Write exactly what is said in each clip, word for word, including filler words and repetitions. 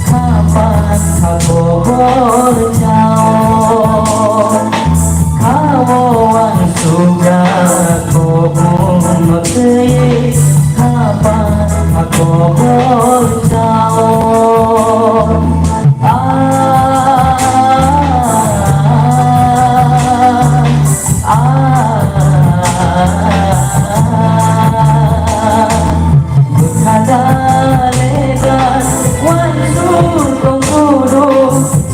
Khapan kha kobor chao, khao ang sugra kobor twi, khapan kha kobor chao. Ah, ah, ah. Bwkha da lebar uansuk tongphuru,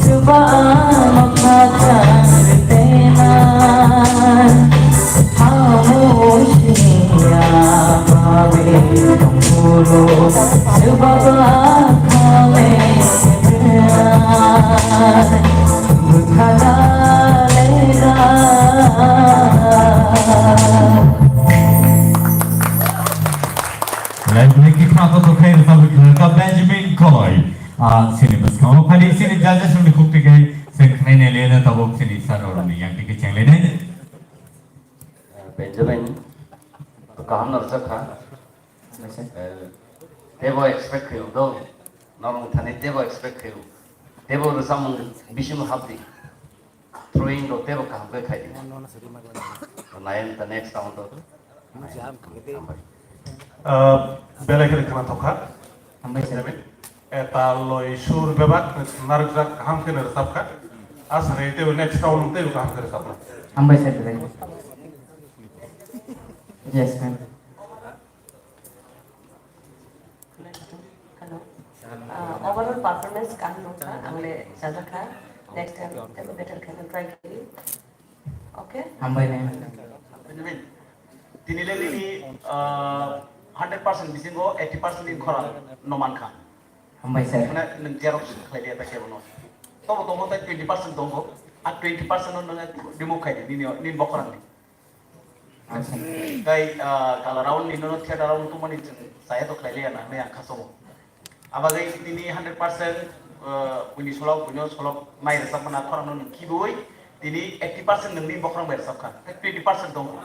swbangma khachang ritenai. Hamung singya bagwi tongphuru, swbangma kha le ritenai. Bwkha da lebar. Lai bini khe khna to khe rwchapwi khna ka Benjamin Koloi. Ah, sini bwskango phadi sini judges rokni khuk twi khe se khnai nai le na tabuk sini sir rokni yang twi khe cheng le nai. Benjamin, kaham no rwchap kha. Eh, tebo expect khayo do. Norok thani tebo expect khayo. Tebo rwchapmung bisingo hapdi. Throwing rok tebo kaham khe khai di. Nayan the next round o. Ah, belai kheno khna thokha. Hambai sir. Eta loi sur bebak narwkjak kaham kheno rwchapkha. Asa khe tebo next round tebo kaham khe rwchapnai. Hambai sir belai. Yes ma'am. Hello. Ah, overall performance kaham nungkha, ang le chajakha. Next time tebo better khaina try khaidi. Okay? Hambai nai. Benjamin, tini le nini, ah, hundred percent bisingo eighty percent ni khorang no mankha. Hambai sir. Mane nwng xerox khlai liya ta kebo no. Tobo tongo tai twenty percent tongo. A twenty percent no nwng remove khai di nini, nini bokhorang ni. Tei, ah, kala round ni nono theater round tongmani chwng chaya to khlai liya na hinwi ang kha chongo. Abagwi tini hundred percent, ah, buini solok, buino solok nai rwchapmana khorang no nwng khibui tini eighty percent nwngni bokhorang bai rwchapkha. Tei twenty percent tongo.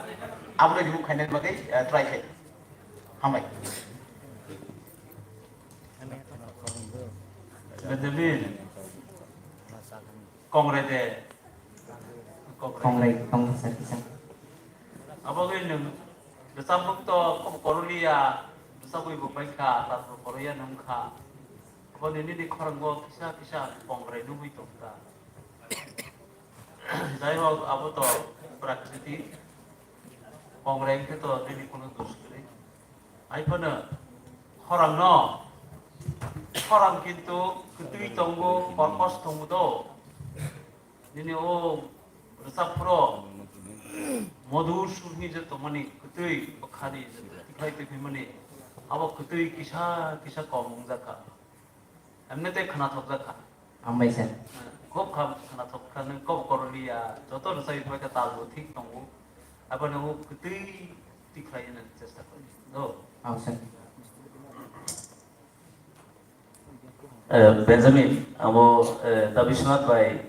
Abono remove khainani bagwi, ah, try khai. Hambai. Benjamin. Kongrai de. Kongrai, kongrai sa kisa. Abo gwi nwng rwchapmung to kobo koroliya, rwchapwi bo paikha, tato koroya nwng kha. Abo nini ni khorang bo kisa kisa kongrai nugwi tong kha. Jai hok, abo to prakriti. Kongrai wngkhe to nini kunu dos kwrwi. Hai phano khorang no, khorang kintu kwtwi tongo, korkos tongo do. Nini o rwchap phro modur sur hinwi je tongmani kwtwi bwkhani je tikhlai twi phimani abo kwtwi kisa kisa kom wngjakha. Emne tei khwnathokjak kha. Hambai sir. Khub kham khwnathok kha, nwng kok koroliya, joto rwchapwi pai kha, tal bo thik tongo. Abo nwng kwtwi tikhlai nani chesta khlai. Do. Aw sir. Eh, Benjamin, abo, eh, da Biswanath bai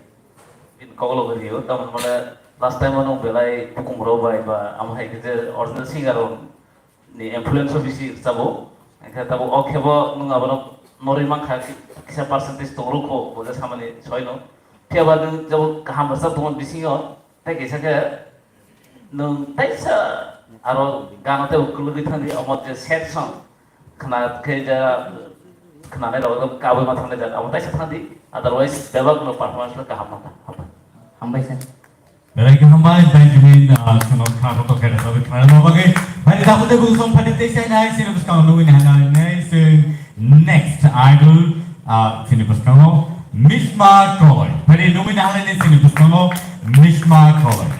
bini koklo rio, tamoni mane last time ano belai bukum rok bai ba amo hai khe je original singer rok ni influence o bisi rwchabo. Hingkhe tabuk o khebo nwng abono norwi mankha, kisa percentage tongrokho bo je samani soino. Phiya ba nwng jabo kaham rwchap tongmani bisingo, tei kisa khe nwng teisa aro gana tei kwlwgwi thangdi, omo je sad song khna khe ja khnanai rok kabui ma thangnai ja abo teisa thangdi, otherwise bebak no performance no kaham mankha. Hambai sir. Belai khe hambai, Benjamin, ah, chwngno khna kotor khe rwchapwi khna rwna bagwi. Bhai, tabuk tei bwswng phaidi tei chainai, chini bwskango nugwi nahanai, nei chwng next idol, ah, chini bwskango Mishma Koloi. Bhai, nugwi nahanai nei chini bwskango Mishma Koloi.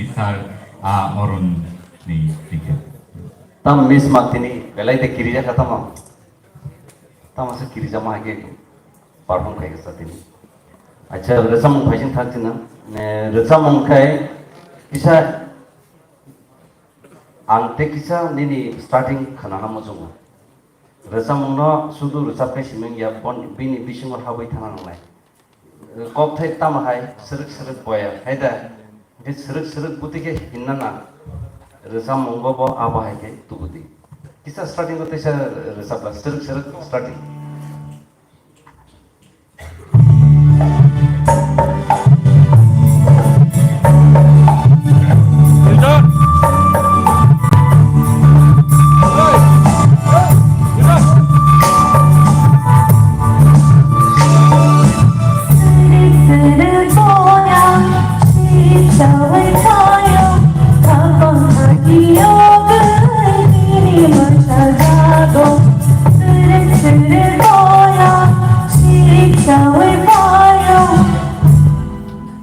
sir, ah, Arun ni thank you. Tamo miss ma tini belai de kirija kha tamo. Tamo se kirija ma ke perform khai sa tini. Acha, rwchapmung phai sing thak sina. Ne, rwchapmung khai kisa ang te kisa nini starting khana na muchungo. Rwchapmung no sudu rwchap khai simang ya, bon bini bisingo habwi thana nangnai. Kokthai tamo hai srwk srwk boya, hai da? Hwnkhe srwk srwk bwtwi khe hinna na rwchapmung bo, bo abo hai khe tubu di. Kisa starting o teisa rwchapla, srwk srwk starting.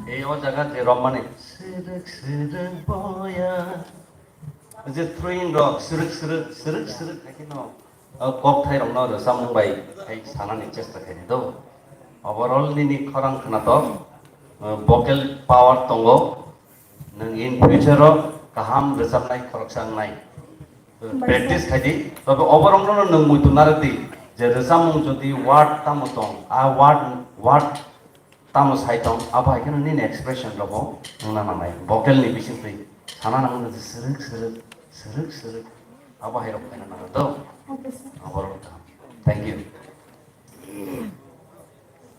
Ei o jaga je romani srwk srwk boya. Je throwing rok, srwk, srwk, srwk, srwk, hai kheno, o kokthai rokno rwchapmung bai hai sanani chesta khaidi do. Overall nini khorang khwnatok, o vocal power tongo, nwng in future o kaham rwchapnai khoroksa wngnai. Practice khaidi, tobe overall no nwng muitu narwkdi, je rwchapmung jodi word tamo tong, a word, word Tamo sai tong, abo hai kheno nini expression rogo wngna nangnai, vocal ni bisingtwi sana nango je srwk srwk, srwk srwk, abo hai rok khaina nango do. Okay, sir. Abo rok kaham. Thank you.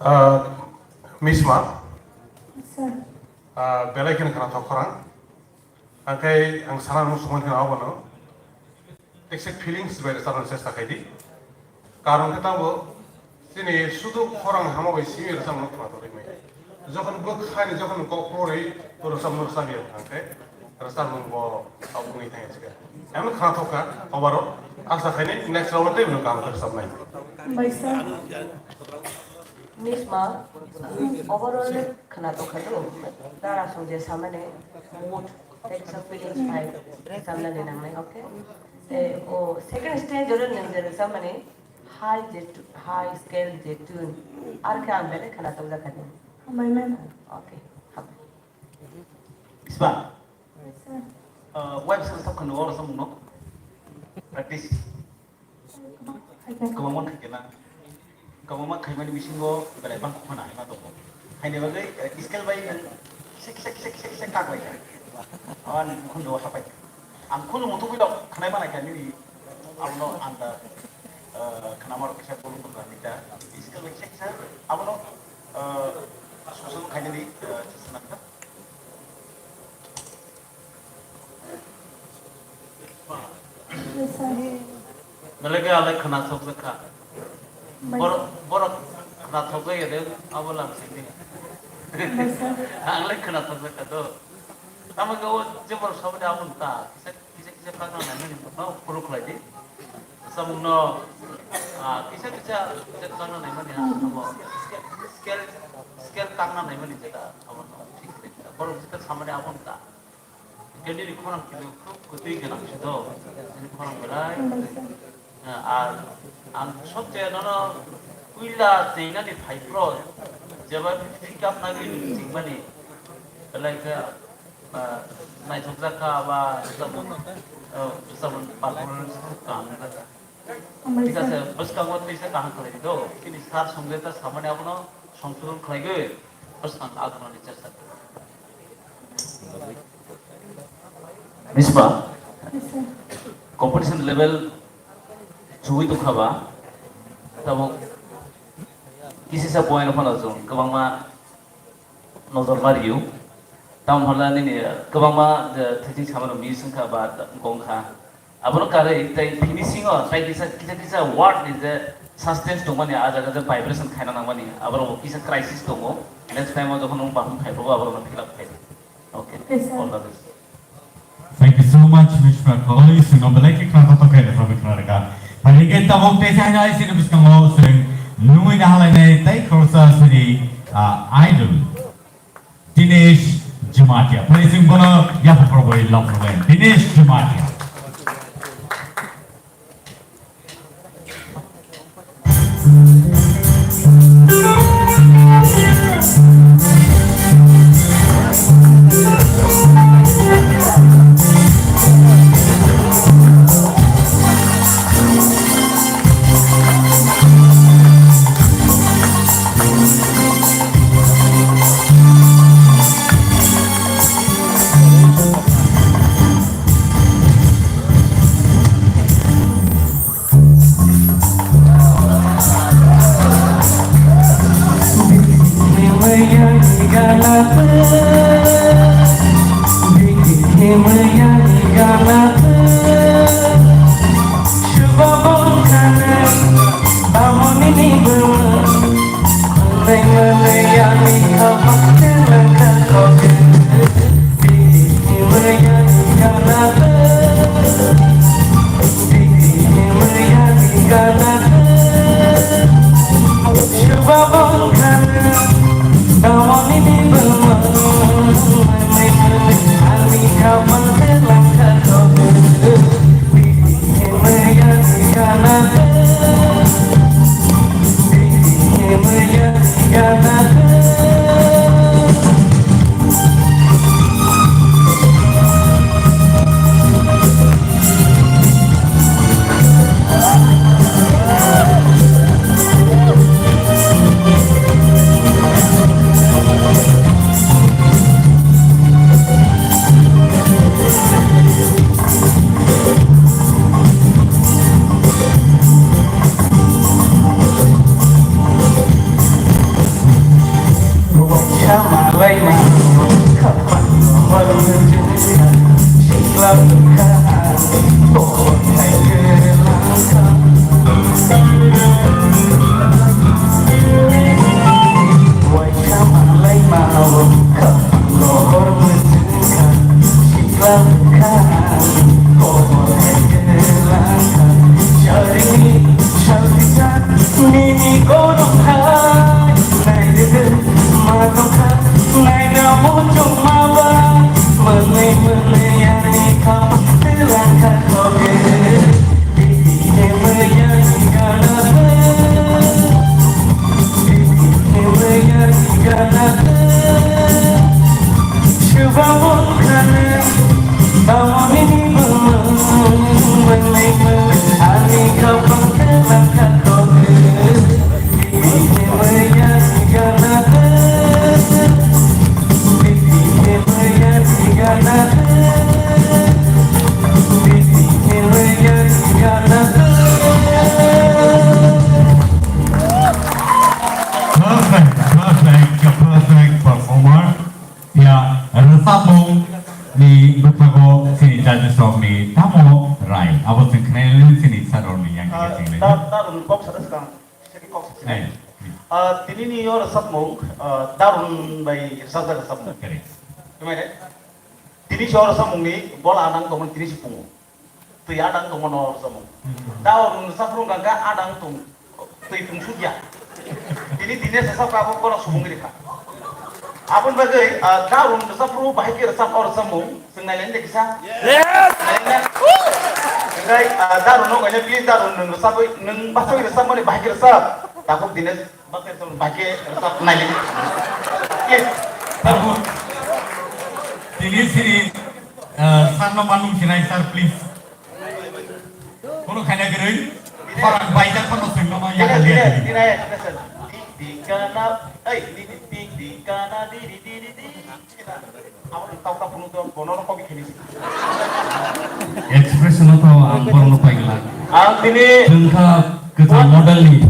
Ah, Miss Ma, sir. Ah, belai kheno khwnathok khorang. Hwnkhe ang sana nung sumani kheno abono. Tekse feelings bai rwchapna chesta khaidi. Karon khe tamo chini sudu khorang hama bai simi rwchapmung khwnathok rwmai. Jokhon bwkhani jokhon kok rwi rwchapmung rwchapya hwnkhe rwchapmung bo abo wngwi thangya chikha. Emon khwnathok kha hobaro asa khaini next round tei bono kaham khe rwchapnai. Bai sir. Miss Ma, overall khwnathok kha do. Dara song je samani mood. Tei kisa feelings bai rwchapnani nangnai, okay? Tei o second stage o nwng je rwchapmani high je tu-, high scale je tune, ar khe ang belai khwnathokjak kha di. Hambai ma'am. Okay, hambai. Isma. Yes, sir. Uh, web song sab khwno oro samung no. Practice. Kwbangma khaikhe na, kwbangma khaimani bisingo belai bangkha phano haima tongo. Haini bagwi, eh, scale bai nwng kisa, kisa, kisa, kisa, kisa kak bai kha. Ani bukhungo hapai. Ang khunu muthubwi rok khnai mana kha nini abono anda, eh, khnama rok kisa bolong bolong ni ta. Scale bai kisa, kisa abono, eh, susung khainani, eh, chesna kha. Belai khe alai khwnathokjak kha. Bai. Borok, borok khwnathokjak ya de, abo lang sini. Bai sir. Ang lai khwnathokjak kha do. Tamo khe o je borok saboni abo ta, kisa, kisa, kisa kagna naimani no follow khlai di. Samung no, ah, kisa, kisa, kisa kagna naimani ha, abo scale, scale, scale kagna naimani jeta, abo no thik khlai di. Borok jeta samani abo ta. Khe nini khorang khe khub kwtwi gwnang se do, nini khorang belai. Ar ang sotje nono puila chingnani phai phro, jeba pick up nagwi chingmani, belai khe, ah, naithokjak kha ba bwsamo, ah, bwsamo performance kaham wngkha. Hambai sir. Thik ase, bwskango tei se kaham khlai di do. Chini sir songde ta samani abono songsodon khlaigwi bwskang agunani chesta khlai. Misma, yes, sir. Competition level chugwi tongkha ba, tabuk kisisa point phano chwng kwbangma nojor ma rio. Tamo hwnla nini kwbangma, eh, thaiching samano miss wngkha ba gongkha. Abono karwi tei finishing o tei kisa, kisa, kisa word ni je suspense tongmani, a jaga je vibration khaina nangmani, aborok bo kisa crisis tongo. Next time o jokhon nwng bahum phaiphuru, aborok no fill up khai. Okay. Yes, sir. All the best. Thank you so much, Mister Koli. Sino belai ke khna to kai da sabi khna rega. Pagi ke tabok te sai nai sino biskango sing nungui na halai nai tai khorsa sini, ah, idol. Dinesh Jamatia. Pwrwi chwng bono yaphang phoro bai lok rwbai. Dinesh Jamatia. Perfect, perfect, perfect performer. Ya, rwchapmung ni bwkhago chini judges rok ni tamo rai? Abo chwng khnai chini sir rok ni yang Ah, khe chwng lai. Dar-, Darun kok sa swkang, sini kok sa swkang. Eh. Ah, tini ni yo rwchapmung, ah, Darun bai rwchapjak rwchapmung. Correct. Tini si yo rwchapmung ni bola nang tongmani tini si pungo. Twi adang tongmano rwchapmung. Darun rwchapmung hwnkha adang tong, twi tungsukya. Tini tini rwchapkha abo bono subung rikha. Aboni bagwi, ah, Darun rwchapmung bahai khe rwchap o rwchapmung. Chwng nailai de kisa. Yes. Nailai na. Hwnkhe, ah, Darun no kaina please Darun nwng rwchapwi, nwng bachwi rwchapmani bahai khe rwchap. Takhuk Dinesh. Bakhe tong, bakhe rwchap nai. Yes. Tabuk. Tini sini, eh, sir no manung sinai, sir, please. Kono khaina kwrwi. Khorang baijak phano swngno ma ya Tini, ya. Tini, tini, tini, kana, ei, tini, tini, kana, di, di, di, di, di. Expression o to ang borokno paigla. Ang tini Chwngkha kwcham model ni.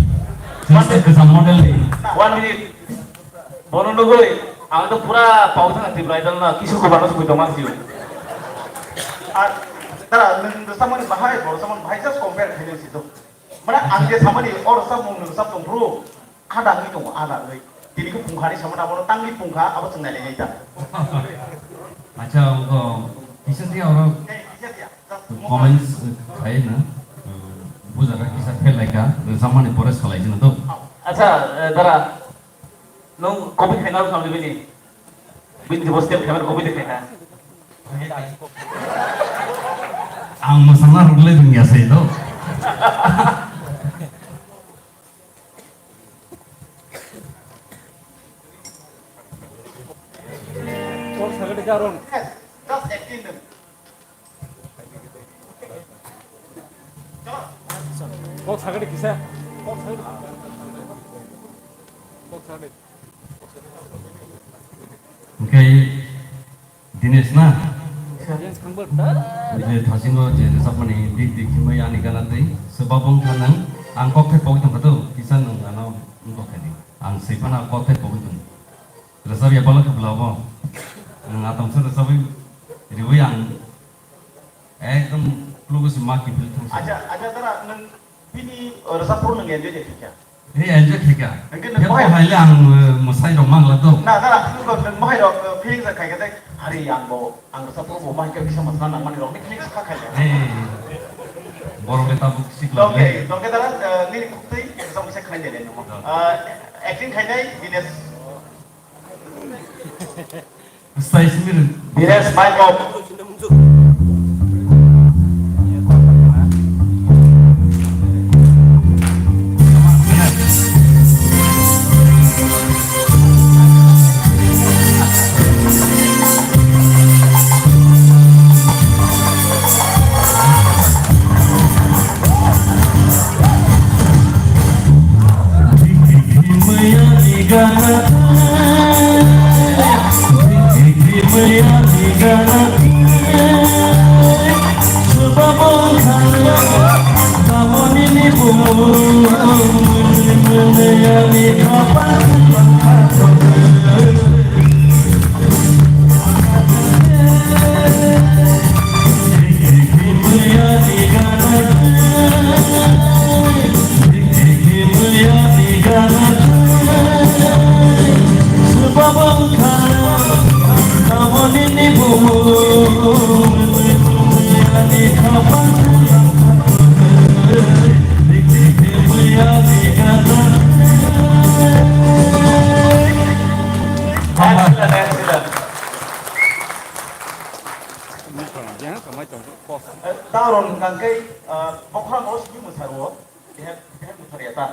Chwngkha kwcham model ni. One minute. Bono nugui, ang to pura pau thang Tripura idol na kisu kubana sugui tongma sio. Ar tara nwng samani bahai, boro samani bahai just compare khainai si to. Mana ang je samani or samung nwng sam tong bro. Ada wngwi tongo, ada wngwi. Tini khe pungkha ni samung abono tangwi pungkha, abo chwng nailai nai ta. Acha, o, kisa dia oro Hey, kisa dia. Just move on. Comments, eh, khai na, eh, bujaga kisa fail laika, rwchapmani pore salai jino to. Acha, eh, dara, nwng copy khaina rw samani bini? Bini bo step khaimani kobui de khaina. Ang mwsana rwgwlai dong ya sai do. Kok sagadi jarong. Just acting dong. Kok sagadi kisa. Kok sagadi. Kok sagadi. Oke, Dinesh na? Dinesh Kangbar. Bini thasingo je rwchapmani dik dik himwi ani gana tei swbabung khanang ang kok thai pogwi tongkha to, kisa nwng ano wngkok khe di. Ang swi phano kok thai pogwi tong. Rwchap ya pala khapla bo. Nwng atom se rwchapwi riwi ang ekdom klugo se ma kiphil thangsa. Acha, acha, dara, nwng bini, uh, rwchap phuru nwng enjoy de khaikha? He enjoy khaikha. Hwnkhe nwng He bo bahai hai le ang, uh, mwsai rok mang la do. Na, dara, nwng bo nwng bahai rok, uh, feelings rok khaikha tei, hari ang bo, ang rwchap phuru bo mahai khe kisa mwsana nangmani rok ni feelings kha khaikha. He. Borok le tabuk sikla Dongke, le. Dongke dara, uh, nini khuktwi rwchap mwsai khlai de le nwng. Oh. Uh, acting khainai Dinesh. Sai simi rw. Dinesh, mic off. Excellent, excellent. Taron hwnkha khe, ah, bokhorok o simi mwsaro, behe, behe mwsariya ta.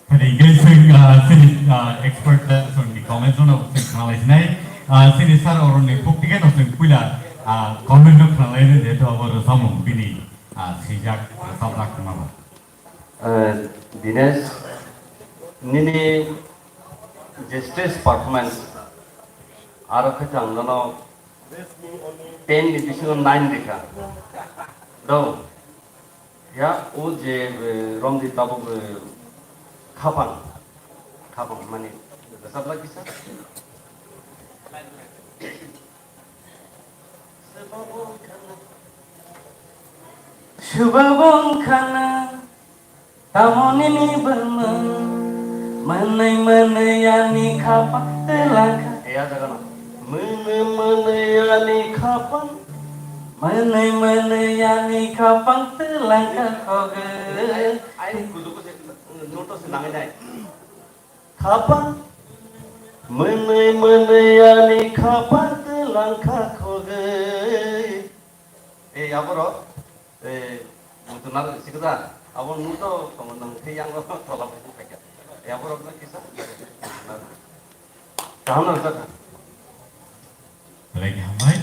Hari gai sing, ah, sini, ah, expert, ah, song ni comments no sing khnalai sinai. Ah, sini sir oroni khuk tige no sing puila, ah, comment no khnalai ne de to abo rwchapmung bini, ah, sijak rwchapjak khna ba. Eh, Dinesh, nini je stage performance, aro khe ang nono ten ni bisingo nine rikha. Do, ya, o je, eh, romdi tabuk, eh, khapang, khapang mani, rwchapla kisa. Subabong khana, tamoni ni bwrmwng, mwnwi mwnwi ani khapang twlangkha. Eh, a jaga no. Mwnwi mwnwi ani khapang. Mwnwi mwnwi ani khapang twlangkha khogwi. Ai, ai, kudu kudu, noto se nangai nai. Khapang, mwnwi mwnwi ani khapang twlangkha khogwi. E, aborok, e, mutu narwk sikda, abo muto tongmung khe yang tola bai khaikha. E, aborok no kisa. Kaham no rijak kha. Belai khe hambai.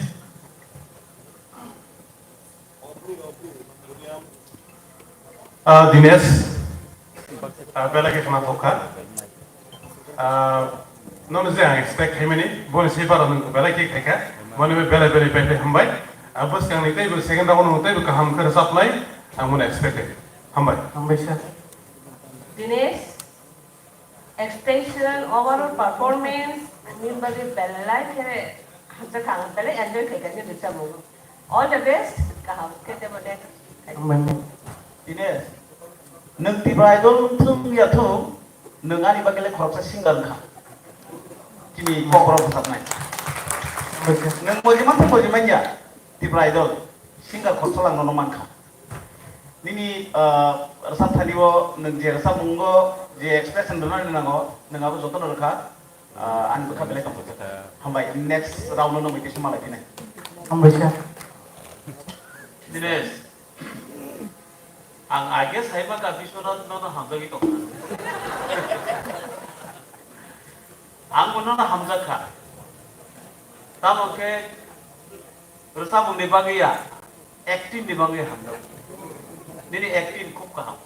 Ah, Dinesh, ah, belai khe khna thok kha. Ah, nono je ang expect khaimani, boni se bara nwng belai khe khaikha. Mani belai belai belai hambai. Ah, bwskang ni teibo second round no teibo kaham khe rwchapnai, ang bono expect khe. Hambai. Hambai sir. Dinesh, expression, overall performance, ani bagwi belai khe hamjakha, ang belai enjoy khaikha nini rwchapmung. All the best, kaham khe tebo next. Hambai. Dinesh, nwng Tripura Idol thung ya thung, nwng ani bagwi le khoroksa singer wngkha. Chini kokrok bwsaknai. Hambai sir. Nwng moji mantha moji manya, Tripura Idol singer khoroksa lang nono mankha. Nini, ah, rwchapthani o nwng je rwchapmungo je expression rwnani nango, nwng abo jotono rwkha. Ah, ani bwkha belai tongkha. Hambai, next round no nungwi tei malai phinai. Hambai sir. Dinesh, ang I guess hai ma ka Biswanath no no hamjagwi tongkha. Ang bo no no hamjakha. Tamo khe rwchapmung ni bagwi ya, acting ni bagwi hamjago. Nini acting khub kaham.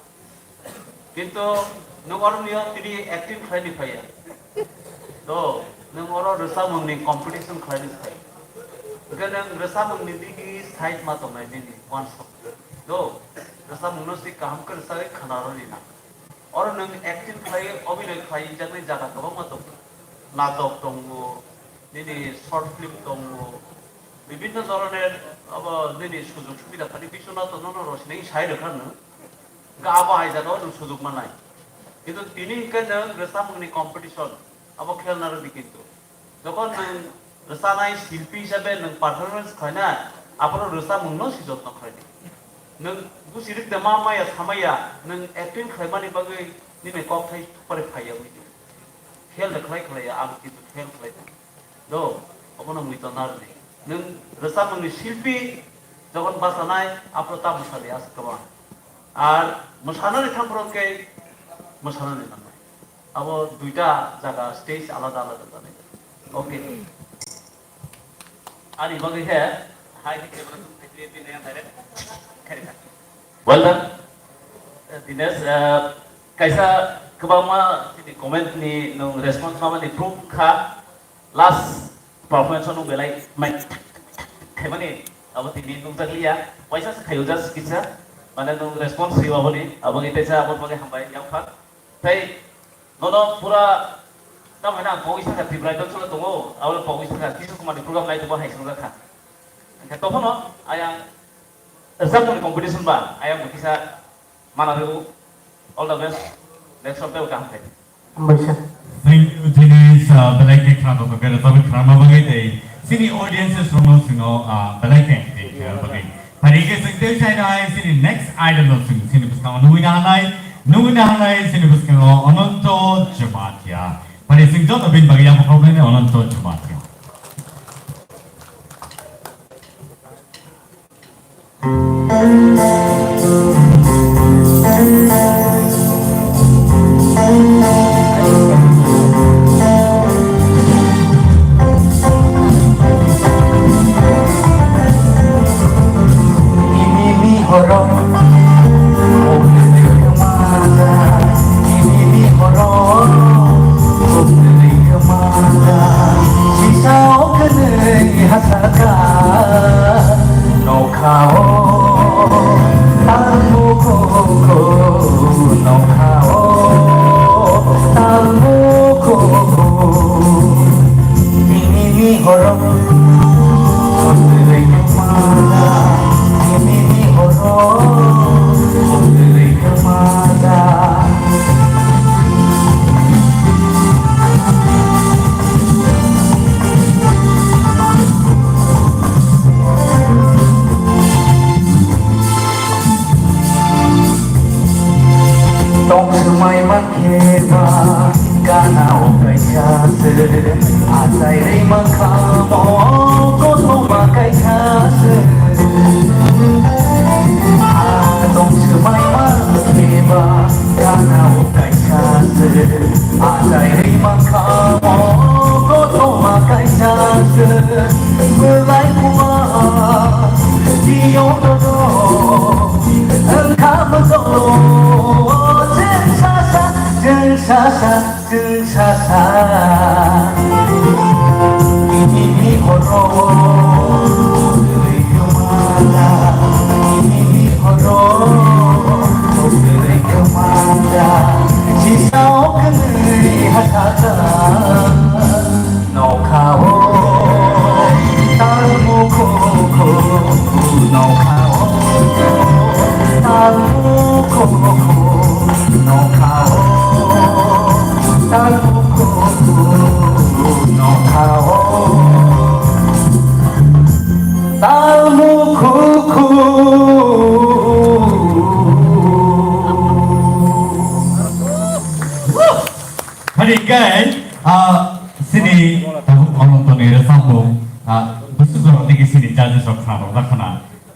Kintu nwng oro niyo tini acting khlaini phaiya. Do, nwng oro rwchapmungni competition khlaini phai. Hwnkhe nwng rwchapmungni digi side ma tongnai nini uansuk. Do, rwchapmungno si kaham khe rwchagwi khwnarwni nang. Oro nwng acting khlai, obhinoi khlai jaknai jaga kwbangma tongo. Natok tongo, nini short film tongo. Bibhinno dhoroner abo nini sujog subida phani Biswanath no no rosini sai rwkha nwng. Hwnkhe abo hai jagao nwng sujuk manai. Kintu tini hwnkhe nwng rwchapmungni competition, abo khel narwkdi kintu. Jokhon nwng rwchanai silpi hisabe nwng performance khlainai, aphuru rwchapmungno si jotno khlaidi. Nwng busi rwkde ma maya samaya, nwng acting khlaimani bagwi nini kokthai pore phaiya wngdi. Khel de khlai khlaiya, ang kintu khel khlai tong. Do, obono mui to narwkdi. Nwng rwchapmungni silpi jokhon bachanai, aphuru ta mwsadi aswk kwbang. Ar mwsanani thangphuru khe mwsanani nangnai. Abo duita jaga stage alada alada janai. Okay. Ani bagwi khe hai khe camera song thai direct khairikha. Well done. Dinesh, uh, kaisa kwbangma chini comment ni nwng response mamani proof kha. Last performance-o nwng belai mai khaimani abo tini nukjakliya. Waisa se khaio just kisa, mane nwng response rwio aboni, abo wngwi teisa abo bagwi hambai yang phan. Tei nono pura tamo hwnna ang pogwi sakha Tripura Idol solo tongo, abo pogwi sakha Kishore Kumar ni program nai tongo hai swngjak kha. Hwnkhe tokhono ayang rwchapmungni competition ba ayang bo kisa mana rw-o. All the best. Next of the kaham khe. Hambai sir. Thank you, Dinesh. Ah, belai khe khna tongthok khe rwchapwi khna ma bagwi tei chini audiences rokno chwngno, ah, belai khe entertain khe bagwi. Phari khe chwng tei chainai chini next idol no chwng chini bwskango nugwi na hanai, nugwi na hanai chini bwskango Ananto Jamatia. Phari chwng joto bini bagwi yapha khoroknai Ananto Jamatia. Nokha o talmukhuku, nokha o talmukhuku. Nini horo, nini horo, Tong swmai mankhe ba gana o kaisa se, achai rwi mankha mo kothoma kaisa se. Ah, tong swmai mankhe ba gana o kaisa se, achai rwi mankha mo kothoma kaisa se. Belai kuma tiyong dodo, wngkha mosolo, chwng sasa, chwng sasa, chwng sasa. Nini horo, twi kumala, nini horo, twi kumala, sisa o kwnwi hasaka. Nokha o talmukhuku, nokha o talmukhuku, nokha o talmukhuku, nokha o talmukhuku. Hari kai, ah, Tiki sini judges rok khna rok da khna.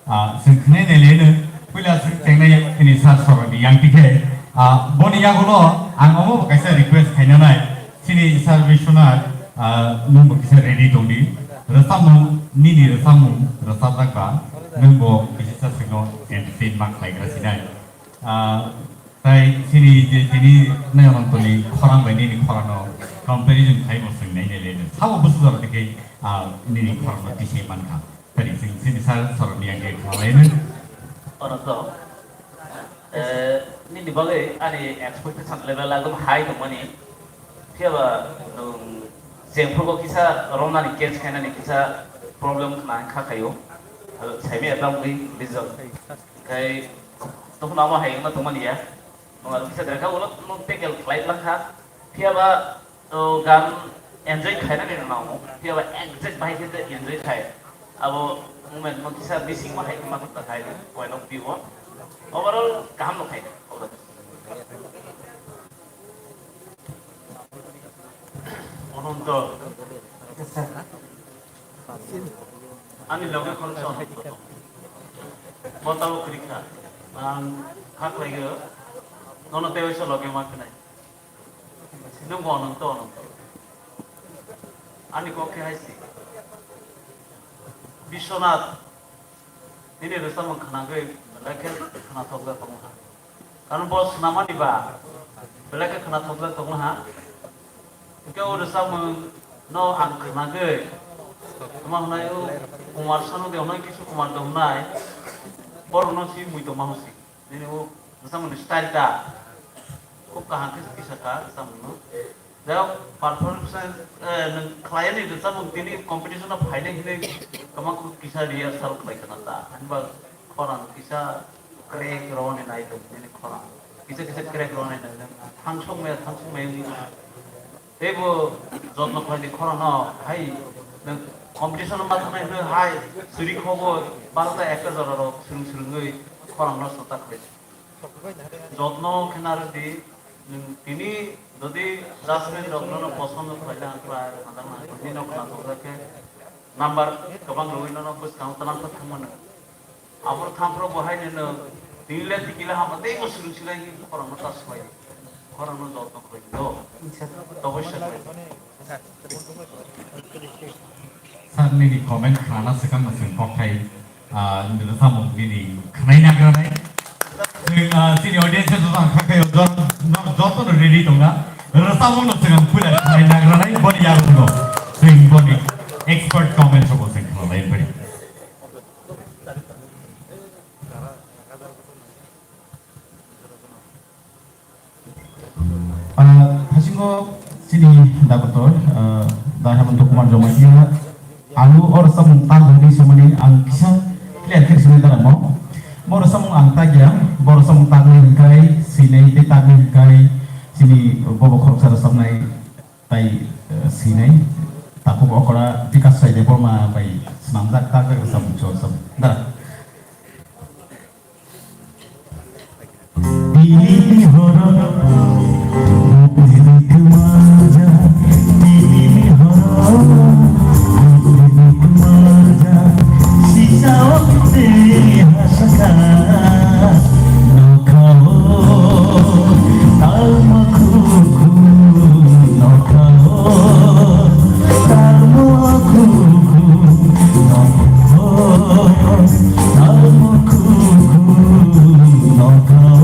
Ah, sing khne ne le ne, puila sing tengnai ini sir sorok ni yang tike. Ah, boni yago no, ang omo bo kaisa request khaina nai. Sini sir Biswanath, ah, nung bo kisa ready tong di. Rwchapmung, nini rwchapmung, rwchapjak ba, nung bo kisa sing no entertain ma khlai gra sinai. Ah, tai sini je tini nai onontoni khorang bai nini khorang no comparison khai bo sing nai ne le ne. Sabo busu jora tike, ah, nini khorang no tisi man kha. Tari sing sini sir sorok ni yang ke khalai ne. Ono to, eh, nini bagwi ani expectation level agum high tongmani. Phiya ba nwng jengphrugo kisa romnani catch khainani kisa problem khna kha khaio. Saimi abang wi bijak. Khai tokno amo hai wngma tongmani ya. Nwng aro kisa derkha ulo nwng tackle khlai lang kha. Phiya ba, o, gan enjoy khainani rwna omo. Phiya ba exact bahai khe enjoy khai. Abo moment mo kisa bising ma hai ma thok khai point of view o. Overall kaham no khai. Ononto. Ani loge khoroksa Ononto. Bo tabuk kwrwi kha. Ang kha khlaio. Nono tei waisa loge ma khnai. Nwng bo Ononto, Ononto. Ani kok khe hai si. Biswanath. Nini rwchapmung khwnagwi belai khe khwnathokjak tongkha. Karon bo swnamani ba belai khe khwnathokjak tongkha. Hwnkhe o rwchapmung no ang khwnagwi tongma hwnai o Kumar Sanu de hwnai Kishore Kumar de hwnai borokno si mui tongma hwnsi. Nini o rwchapmungni style ta khub kaham khe kisa kha rwchapmungno. Jao performance, eh, nwng khlaiya ni rwchapmung tini competition o phainai hinwi kwma kisa rehearsal khlai khna ta. Ani ba khorang kisa crack rwni nai tong nini khorang. Kisa kisa crack rwni nai tong. Thangsok maya, thangsok maya wngwi. Teibo jotno khlaidi khorang no hai nwng competition o ma thangnai hinwi hai suri khobo barota ekta jora rok swrwng swrwngwi khorang no sota khlai. Jotno khe narwkdi, nwng tini jodi judgment rok nono poson no khlai na khlai, majak na khlai, nini no khwnathokjak khe number kwbang rwui nono bwskango tlang khe thangmano. Aboro thampro bo hai nino tini le tiki le hama tei bo swrwng swrwng hi khorang no ta swbai, khorang no jotno khlai do, toboi swrwng. Sir, nini comment khnana swkang no chwng kokthai, ah, nini samung nini khnai nagranai. Chwng, ah, chini audience no ang khakhai jor-, no joto no ready tongna. Rwchapmung no chwng ang puila khnai nagranai, boni yago no chwng boni expert comment rok chwng khnalai bari. Ah, hasingo chini dakotor, ah, da Hemanta Kumar Jamatia, ang o rwchapmung tang hwnwi samani ang kisa clear khe swngwi dalamo. Bo rwchapmung ang tagya, bo rwchapmung tagwi hwnkhai swinai tei tagwi hwnkhai chini bobo khoroksa rwchapnai tai, eh, swinai. Takhuk okra Bikas Sai Debbarma bai swnamjak tagwi rwchapmung chwng sam dara. Nini horo, nini kumaja, nini horo, nini kumaja, sisa okte hasaka, nokao, talma kuku, nokao, talma kuku, nokao.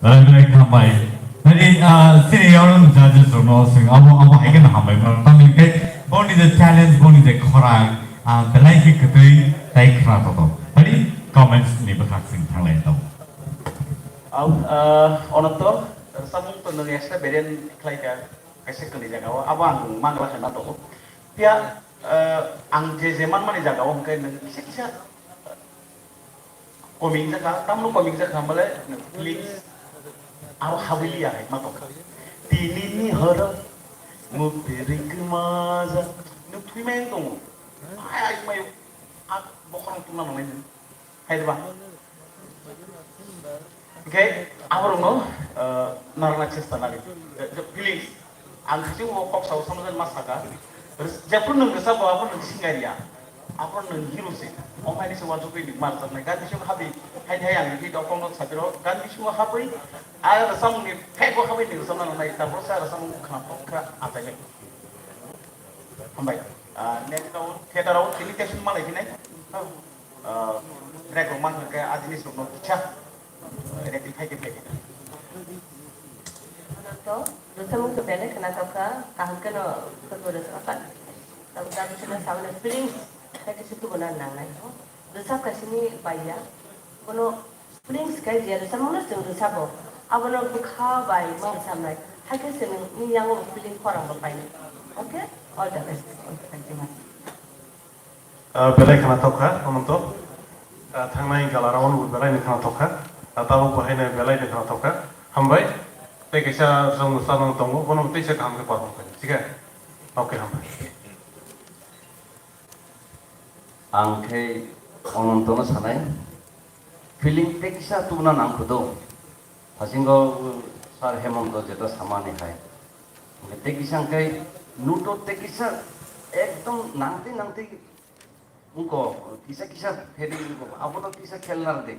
Belai belai hambai. Tadi, ah, sini orang judges rokno sing abo, abo hai khe hambai mano. Tamni khe boni je challenge, boni je khorang, ah, belai khe kwtwi tai khna toto. Tadi comments ni bwkhak sing thanglai tong. Au, ah, ono to, samung to nwng extra variant khlai kha, kaisa kwrwi jaga o, abo ang mangla khe na tongo. Phiya, ah, ang je je manmani jaga o hwnkhe nwng kisa kisa koming jakha, tamno koming jakha hwnbale nwng feelings aro habwi liya hai ma tongkha. Tini ni horo muk twi rwngkhe ma jak, nwng thwi mai tongo. Ai, ai, mayo, ah, bokhorok tungna nangnai nwng. Hai ba? Hingke aborokno, eh, narwkna chesta nani. Je, je, please, ang khachi o kok sao samajani ma saka. Res-, jephru nwng rwchapbo, aphuru nwng singaria. Aphuru nwng hero se. Omo haini se uansukgwi nwng ma rwchapnai. Gan bisingo habwi, haini hai ang rikhi dokongno sapiro. Gan bisingo habwi, a rwchapmungni phego habwi nwng rwchapna nangnai. Tabuk sa rwchapmung khna tongkha achainai. Hambai. Ah, next round, theater round, tini tension malai hinai. Ah, track rok man hwnkhe a jinis rokno kisa, ah, rectify khe phai. To, rwchapmung to belai khna tongkha, kaham kheno khwrwng rwchapkha. Tabuk tabuk sino saboni feelings, khe kisa tubuna nangnai. Rwchap kaisini baiya, bono feelings khe je rwchapmungno chwng rwchapo, abono bwkha bai ma rwchapnai, haikhe chwng nini yango feeling khorang bo painai. Okay? All the best. All the best. Ah, belai khna tokha, Ananto. Ah, thangnai gala round bo belai ni khna tokha. Ah, tabuk bo haino belai ni khna tokha. Hambai. Tei kaisa jong sa nang tongo, bono tei se kaham khe perform khainai. Thik hai? Okay, hambai. Ang khe Anantono sanai, feeling tei kisa tubuna nang khudo. Hasingo Sir Hemonto jeta samani hai. Tei kisa hwnkhe nuto tei kisa ekdom nangtwi nangtwi wngkho, kisa kisa pherwi wngkho, abono kisa khel narwdi.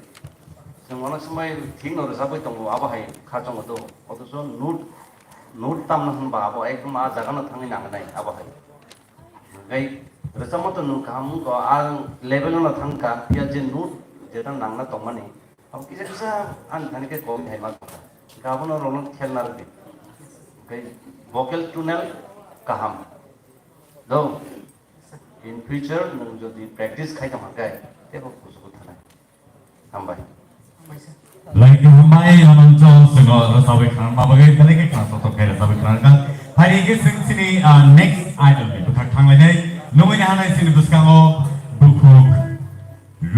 Chwng onek somoi thikno rwchapwi tongo, abo hai kha chongo do. Othocho note, note tamna hwnba abo ekdom a jagano thangwi nangnai, abo hai. Hwnkhe rwchapma to nwng kaham wngkho, a level-o no thangkha, phiya je note jeta nangna tongmani, abo kisa kisa ani thani khe kok hai ma tongkha. Hwnkhe abono rokno khel narwdi. Hwnkhe vocal tonal kaham. Do, in future nwng jodi practice khai tongkha khe, teibo kuchugo thanai. Hambai. Lai khe hambai, Ananto chwngno rwchabwi khnarma bagwi belai khe khna sotok khe rwchabwi khnarkha. Phaidi khe chwng chini, ah, next idol ni bwkhak thanglainai. Nungwi nahanai chini bwskango bukhuk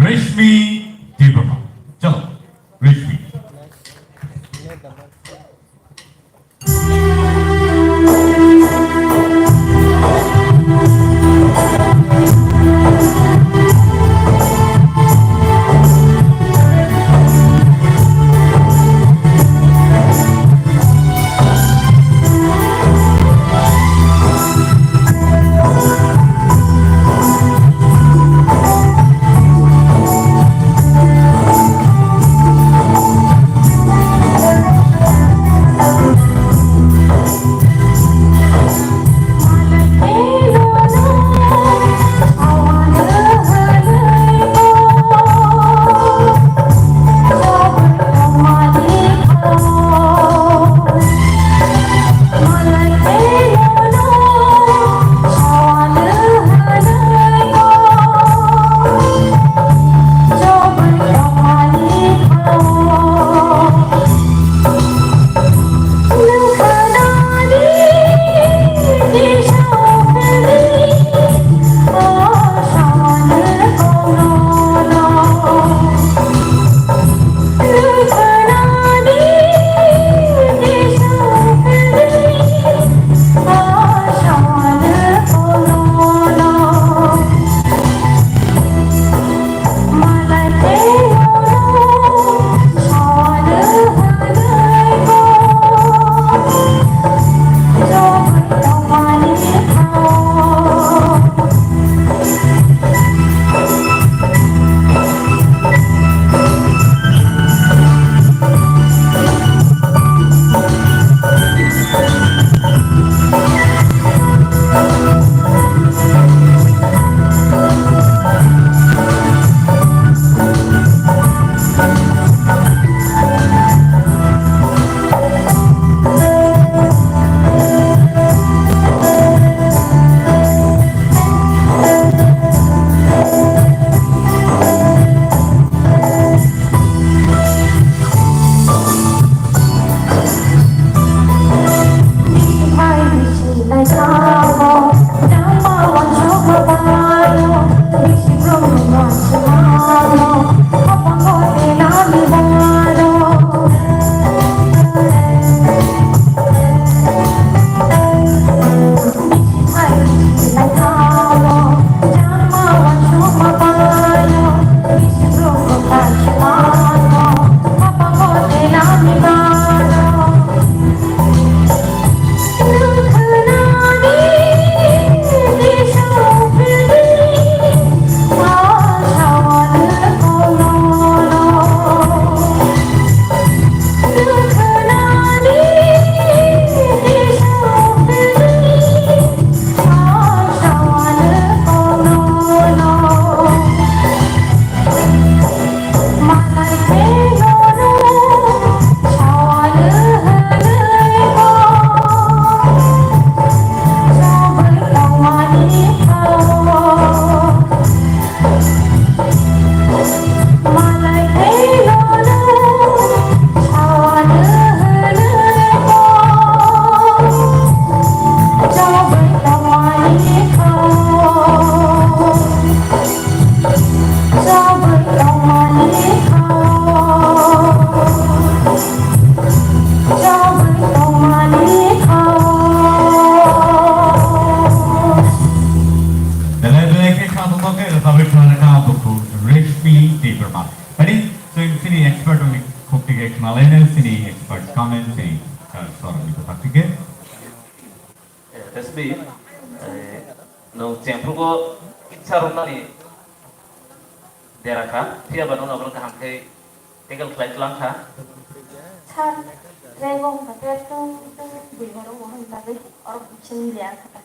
Reshmi Debbarma. Chalo, Reshmi. Amen se, ah, sorry, ni pathak tike. Eh, Resmi, eh, nwng chengphrugo kitsa rwnani dera kha, phiya ba nwng abono kaham khe tackle khlai tlang kha. Sir, rego hwnba khe tung tung bui horo bo hwnba bai oro buksin liya kha.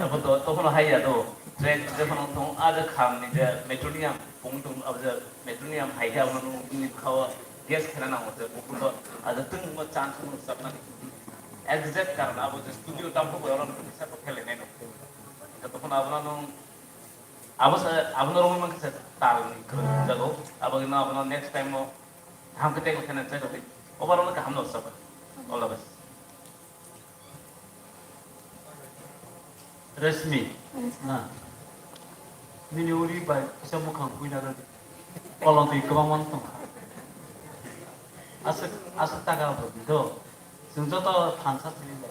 Abo to, tokhono hai ya do. Track je phano tong, a je kham ni je metronium, pung tong, abo je metronium hai khe abono nung ni khao gas khena nango je, bukulo a je tung mo chance mo chapna ni. Exact karon abo je studio tam ko boyolon ko sa ko khele neno. Tokhono abono nung, abo sa, abono rong man khe tal ni khwrwng jago. Abo no abono next time mo ham khe tei khena jago. Overall kaham no sab. All the best. Resmi, na, nini uri bai kisa mukhang khuina gadi. Kolong twi kwbang man tong. Aswk, aswk taka bo do. Chwng joto thansa sini le.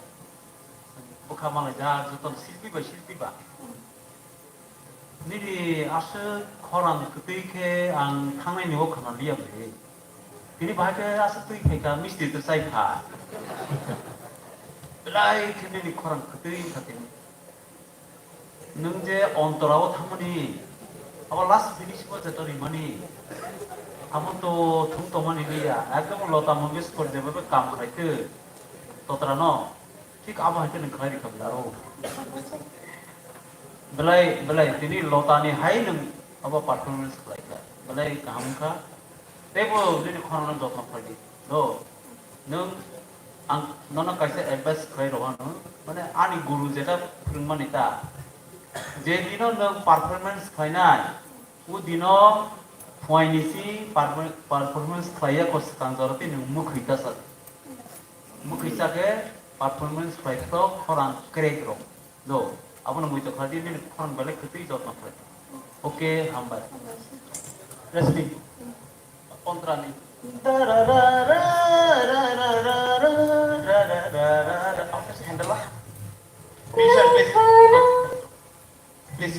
Bwkha malai ja joto silpi bai silpi ba. Nini aswk khorang kwtwi khe ang thangnai ni o khana liya bai. Tini bahai khe aswk twi khai kha, misti twi chai kha. Belai khe nini khorang kwtwi kha tini. Nwng je ontora o thangmani, abo last finish o je to rimani, abo to thung tongmani liya. Ekdom Lota Mangeshkar je bhabe kam khlai khe, totra no. Thik abo hai khe nwng khlai rikha belai aro. Belai, belai, tini Lotani hai nwng abo performance khlai kha. Belai kaham wngkha. Teibo nini khorang no jotno khlai di. Do, nwng ang nono kaisa advice khlai rw ano. Mane ani guru jeta phwrwngmani ta. Je dino nwng performance khlainai, O dino phuaini si perform-, performance khlaiya kho swkang jora tei nwng mwkhwi ta sak. Mwkhwi sa khe performance khlai khe to khorang crack rok. Do, abono muitok khlai di, nini khorang belai kwtwi jotno khlai. Okay, hambai. Resmi. Kontrani. Handle lah. Please, please. Please,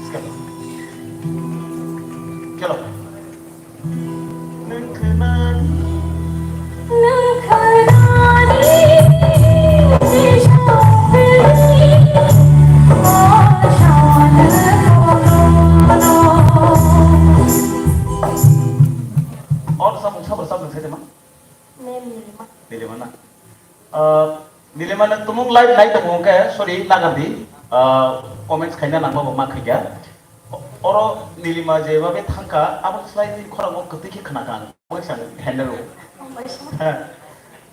skip. Chalo. Or samung sabar samung sai ma? Name Nilima. Nilima na? Ah, Nilima, nwng tumung live nai tongo hwnkhe, sorry, nagar di. Ah, comments khaina nangma bo ma khaikha. O-, oro Nilima je babe thangkha, abo slai ni khorang o kwtwi khe khna kha ang. Omo kisa handle o. Omo kisa. Ha.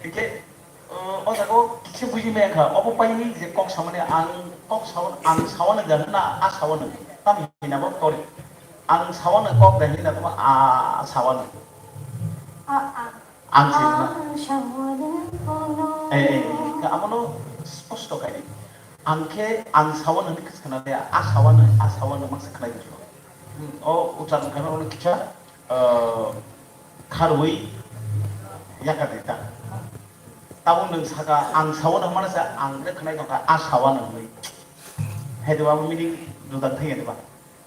Hwnkhe, o, o jaga o kisa buji maya kha. Obo pai ni je kok samani ang kok sawan, ang sawan ja na a sawan. Tam hina bo tori. Ang sawan kok da hina bo a sawan. A, a. Ang se ma. Ang sawan kono. Eh, eh, eh, ka amo no sposto kai. Ang khe ang sawan ni kis kana de, a sawan, a sawan ma se kana de. Hmm, o ucharon kai ma no kisa, eh, kharwi yaka de ta. Tabo nwng saka ang sawan mana sa ang le kana ka a sawan ni. Hai de ba meaning dudan thai de ba.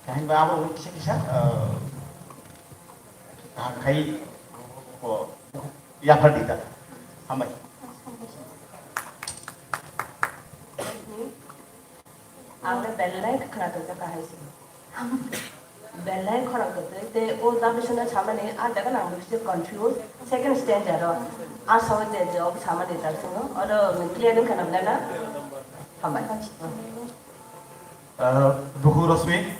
Kahin ba abo kisa kisa, eh, kaham khai, o, yaphar di ta. Hambai. Ang le belai khwna tongkha kahai se. Belai khorang kwtwi tei o dabi sona samani a jaga nang bisi confuse. Second stanza ro. A sawi je je o samani ta singo. Oro clear wngkha na belai na? Hambai. Ah, Bukhuk Rosmi.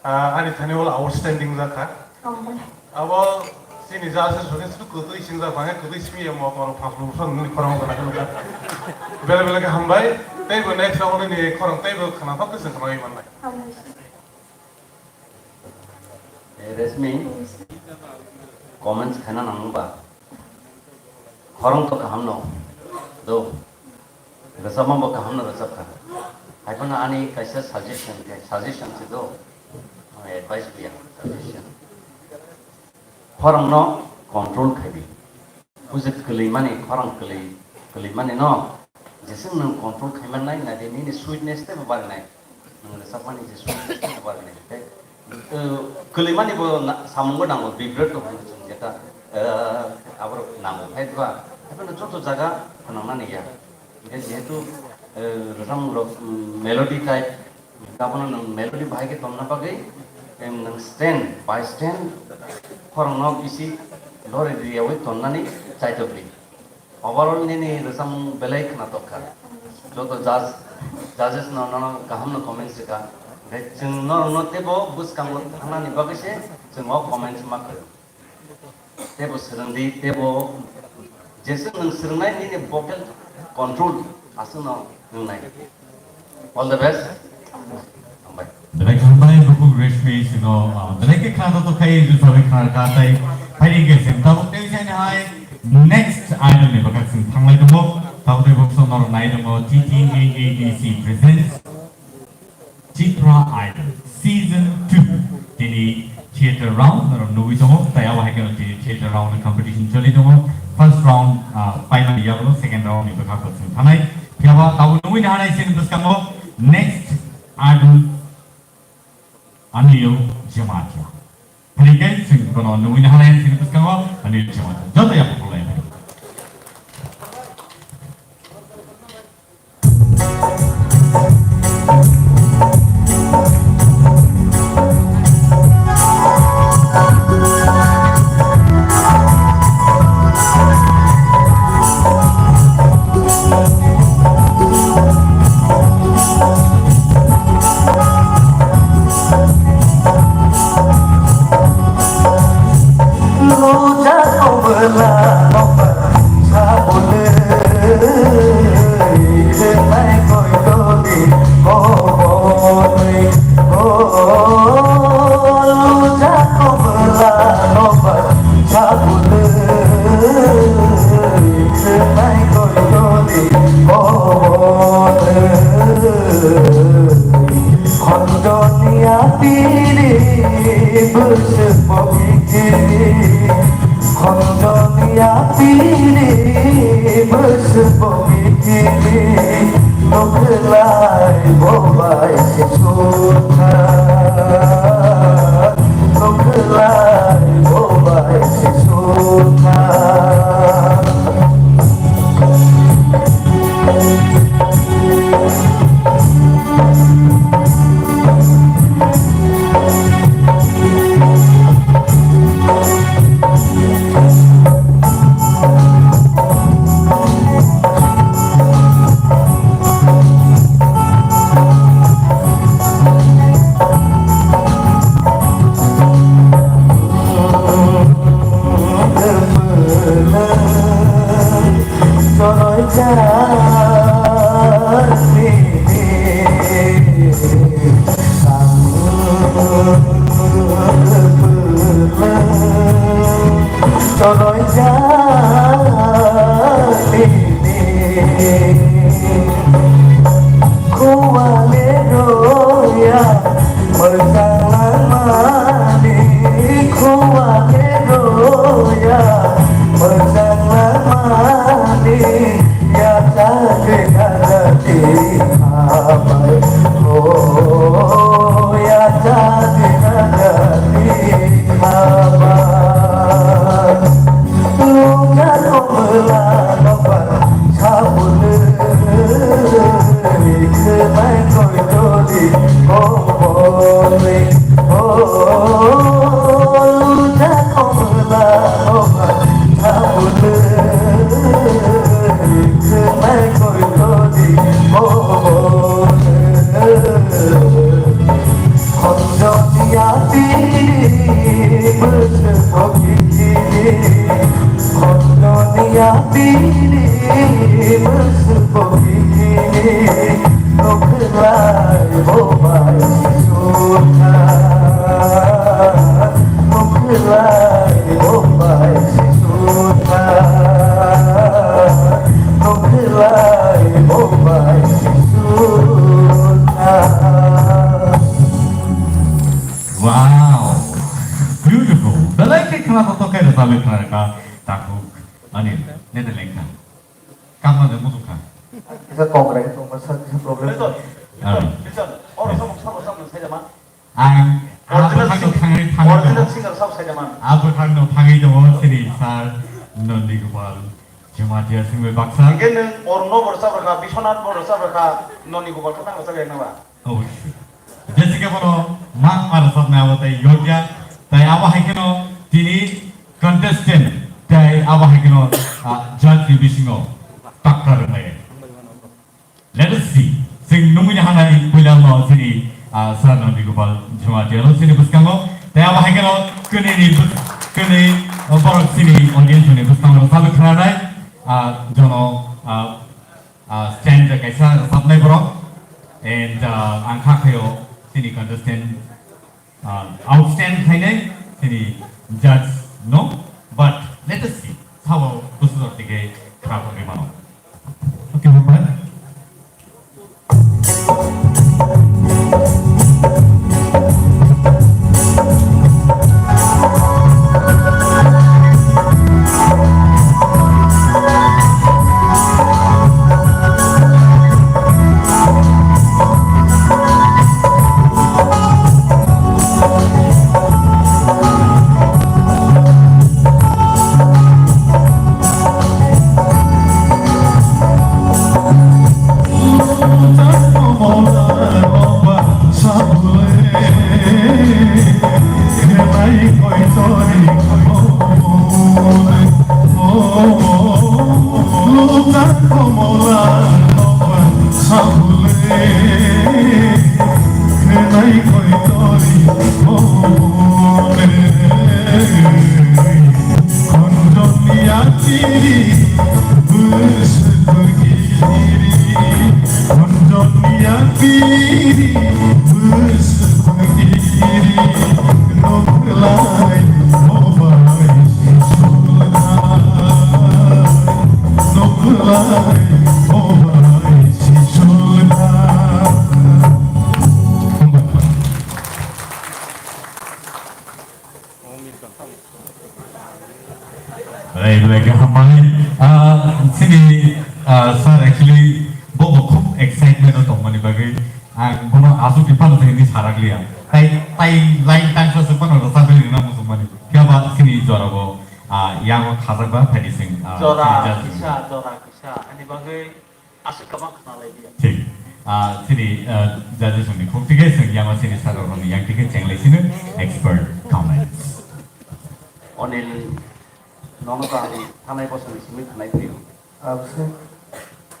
Ah, ani thani wala outstanding jakha. Hambai. Abo chini ja se suri suri kwtwi singjak bangkhe kwtwi simi ya mo koro phang phang phang nini khorang gana gana. Bele bele khe hambai. Tei bo next round ni khorang tei bo khana thok tei khana bai manbai. Hambai. Eh, Resmi, comments khana nang ba? Khorang to kaham no. Do. Rwchapma bo kaham no rwchapkha. Haiphano ani kaisa suggestion khe, suggestion se do. Advice biya, suggestion. Khorang no control khai di. Bujik kwlwi mani, khorang kwlwi, kwlwi mani no. Jeswk nwng control khai mannai, nai di nini sweetness tei bo barinai. Nwng rwchapmani je sweetness tei bo barinai. Tei, uh, kwlwi mani bo na-, samungo nango, vibrato hwnwi chwng jeta. Eh, aborok nango hai ba, haikhe no joto jaga phwnangnani ya. Hingke jehetu, eh, rwchapmung rok, mm, melody type, abono nwng melody bahai khe tonna bagwi, em, nwng stand by stand khorokno bisi lori riyaui tonnani chaitokdi. Overall nini rwchapmung belai khnatok kha. Joto judge, judges no nono kaham no comments rwkha. Hingke chwng norokno teibo bwskango thangnani bagwi se chwng o comments ma kwrwng. Teibo swrwngdi, teibo jeswk nwng swrwngnai nini vocal control aswkno wngnai. All the best. Hambai. Belai khe hambai, Bukuk Reshmi sino, ah, belai khe khna to khai, je sabai khna ka tai, phaini ke sim tabuk tei jani hai, next item ni bwkha sing thanglai tongo, tabuk tei bok sonor nai tongo, T T A A D C presents Chitra Idol Season two. Tini theater round norok nugwi tongo, tai abo hai kheno tini theater round ni competition choli tongo. First round, ah, paimani yago second round ni bwkha bo chwng thanai. Phiya ba tabuk nugwi nahanai sini bwskango next idol Anil Jamatia. Phani kai sing kono nugwi nahanai sini bwskango Anil Jamatia. Joto yago khulai. Khondoni apiri bwswk bo bikiri, khondoni apiri bwswk bo bikiri, nukhlai bo bai se sukha, nukhlai bo bai se sukha. Khowale roya, mwchang langmani, khowale roya, mwchang langmani, yachak nagati hamai, oh, yachak nagati hamai. Lungja tongla nokbar sabun khwlai koi jodi kobole. O lungja tongla nokbar sabun khwlai koi jodi kobole. Khondoni apiri bwswk bo bikiri, khondoni apiri bwswk bo bikiri, nukhlai bo bai sukha, nukhlai bo bai sukha, nukhlai bo bai sukha. Wow! Beautiful! Belai khe khna to tokai rwchapwi khna rwkha takhuk Anil, nete lengkha. Kamma de muchukha. Kisa kok rai tongma sa kisa problem. Ah. Ang a bwkhakno thangwi thangwi tongo. A bwkhakno Tangwi tongo chini sir Nandi Gopal Jamatia simi baksa. Hingke nwng Arunno bo rwchap rwkha, Biswanath bo rwchap rwkha, Nandi Gopal khe nang rwchap ya nang ba? Obviously. Jessica bono ma ma rwchapnai abo tei yokya, tei abo hai kheno tini contestant tei abo hai kheno, ah, judge ni bisingo takra rwnai. Let us see. Chwng nungwi hanai puila no chini, ah, sir Nandi Gopal Jamatia no chini bwskango. Tei abo hai kheno kwnwi ni bws-, kwnwi, ah, borok chini audience ni bwskango rwchapwi khwnanai, ah, jono, ah, ah, stand kaisa rwchapnai borok. And, ah, ang kha khaio chini contestant, ah, outstand khainai chini judge no, but let us see, sao bwsajak tike khna tongwi mano. Okay, bye. Rai belai khe hambai. Ah, chini, ah, sir actually bo bo khub excitement o tongmani bagwi ang bono aswk khe phano se hindi sarakliya. Tai, tai line tangsa se phano rwchapwi rwna muchungmani. Phiya ba chini jora bo, ah, yango khajak ba phaidi sing, ah, Jora chini judge kisa, jora kisa. Ani bagwi Aswk kwbang khna lai di. Thik. Ah, chini, ah, judges ni khuk thik khe chwng yama chini sir rokni yang thik khe cheng lai sino expert comments. Onil, nono to ang thanai bosongni simi khwnai phio. Abse.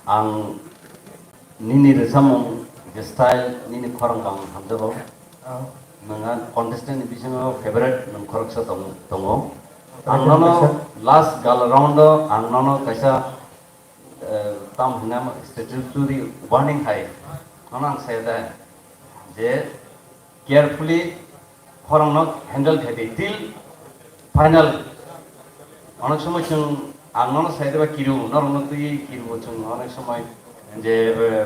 Ang nini rwchapmung je style, nini khorang kang hamjago. Ah. Nwng ang contestant ni bisingo favorite nwng khoroksa tong-, tongo. Ang nono last gala round o ang nono kaisa eh, tam hwnwi statutory warning hai, ano ang sai da je carefully khorang no handle khai di till final. Onek somoi chwng ang nono sai da ba kiru, norok no twi kiru chwng onek somoi je, eh,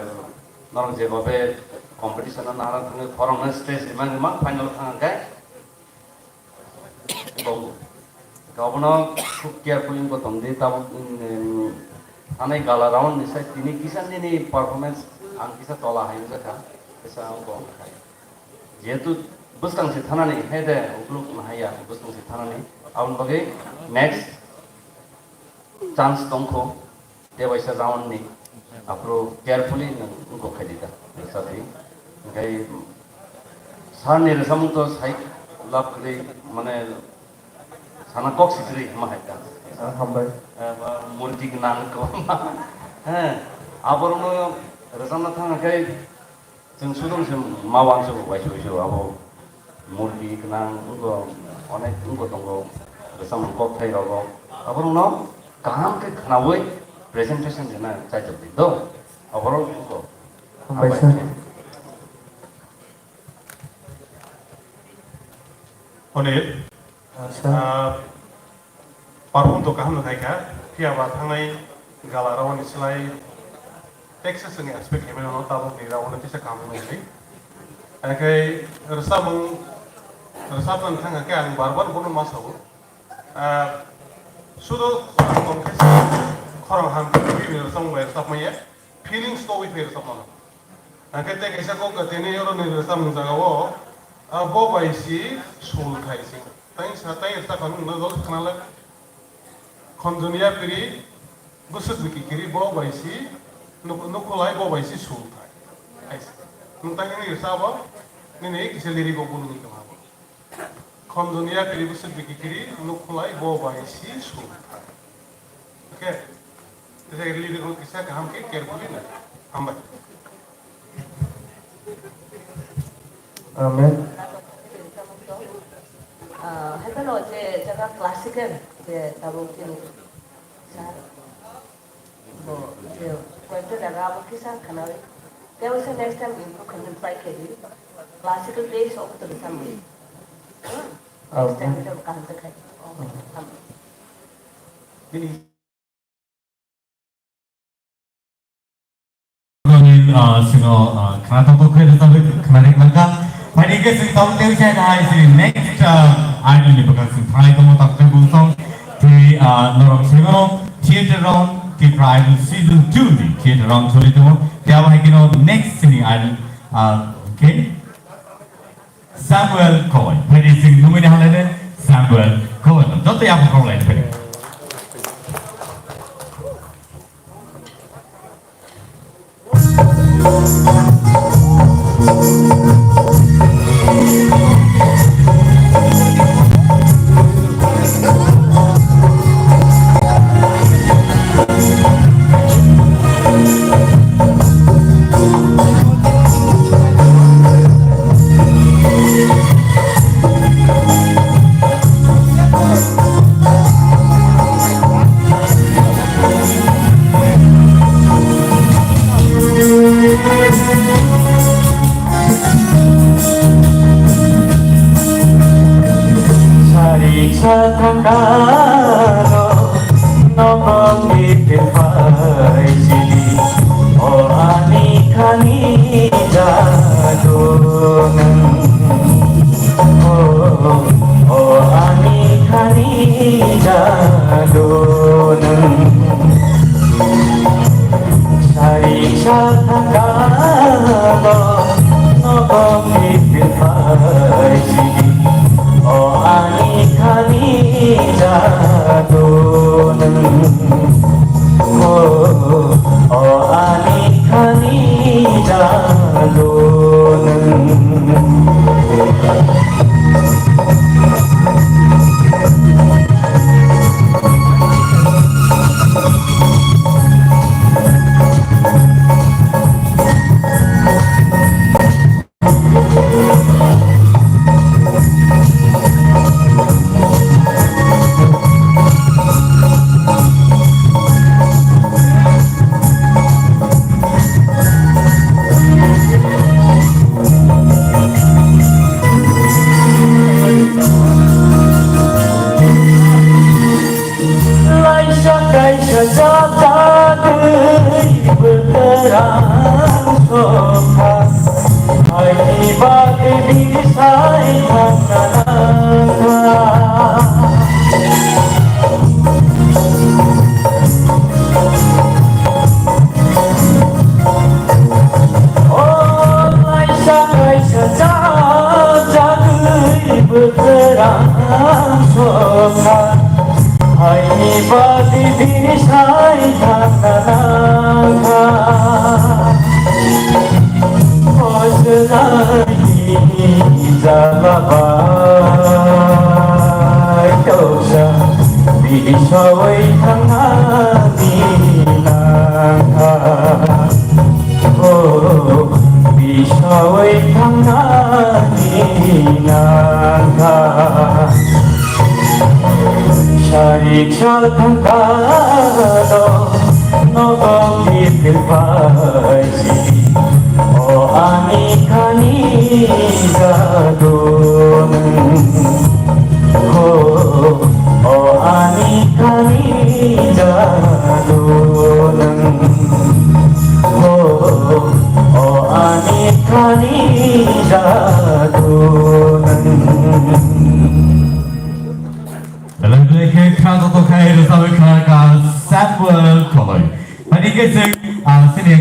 norok je babe competition no nahara thangwi khorang no stress rimang rimang final thang khe Tongo. Abono khub carefully wngkha tongdi, tabuk, mm, thanai gala round ni side tini kisa nini performance ang kisa tola hai wngkha, kisa ang kok khai. Jehetu bwskang se thanani, hai de, ukluk no haiya, bwskang se thanani. Aboni bagwi next chance tongkho. Tebaisa round ni, aphuru carefully nwng wngkok khai di ta, rwchapdi. Hingkhai sir ni rwchapmung to sai lab kwrwi, mane sana kok si kwrwi ma hai ta. Ah, hambai. Eh, ba, murti gwnang kwbangma. He, aborokno rwchapna thang khe Chwng sudong se ma uansukgo waisa waisa abo murti gwnang wngkha, onek wngkha tongo, bwsamo kokthai rogo. Aborokno kaham khe khwnaui presentation rwna chaitok di do. Aborok wngkha. Hambai sir. Onil. Sir. Ah, perform to kaham no khaikha, phiya ba thangnai gala rao ni slai teksa chwngni expect khaimani no tabuk ni rao no kisa kaham no khaidi. Haikhai rwchapmung, rwchapna thang khe ang bar bar bono ma sao. Ah, sudo khorang tong khe khorang ham khe rwchapmung bai rwchapmaya, feelings to wi phai rwchapmano. Haikhai tei kaisa kok tini oro ni rwchapmung jaga o, ah, bo bai si sul khai si. Tai sa tai ta kanu na dol khana le. Khonjoni ya piri, busuk biki kiri bo bai si, nuk-, nukulai bo bai si sul thai. Ai sa. Nung tai ni sa bo, ni ni kisa liri go bulu ni kama bo. Khonjoni ya piri, busuk biki kiri, nukulai bo bai si sul thai. Okay. Kisa liri go kisa kaham ke carefully na. Hambai. Amen. Ah, hai phano je jaga classical je tabuk chini sir bo je koyekta jaga abo kisa khanawi. Tei se next time improve khaina try khaidi. Classical base of the samwi. Next time Amen. Tei kaham ta khai. Bini Sino, ah, khna tongtong khe rwchapwi khna ring langkha. Phaidi khe chwng tabuk tei sai hai chini next, ah, idol ni bwkhak chwng thanai tongo tabuk tei bung song. Tei, ah, norok sai mano theater round, Tipra Idol season two ni theater round choli tongo. Tei abo hai kheno next chini idol, ah, khe Samuel Koloi. Phaidi chwng nungwi naha lai de Samuel Koloi. Joto yapha khorok lai de phaidi. Sariksa thangkaro nokongni phirphai sidi, o ani khani jadonung. O, o ani khani jadonung. Sari sathangalo nokongni phirphai sidi, o ani khani jadonung. O, o ani khani jadonung. Laisa kaisa jatagwi bwkhrang sokha, haini bagwi bini sai thangna nangkha. O laisa kaisa jatagwi bwkhrang sokha, haini bagwi bini sai thangna nangkha. O chwraini jala bai toksa, bini sawi thangnani nangkha. O bisawi thangnani nangkha. Sari sal thangkha no, nogo kiphil pai sidi. O ani khani jadonung. Ho, o ani khani jadonung. Ho, o ani khani jadonung. Belai belai khe khna joto khai rwchapwi khna kha Samuel Koloi. Ani khe chwng, ah, sini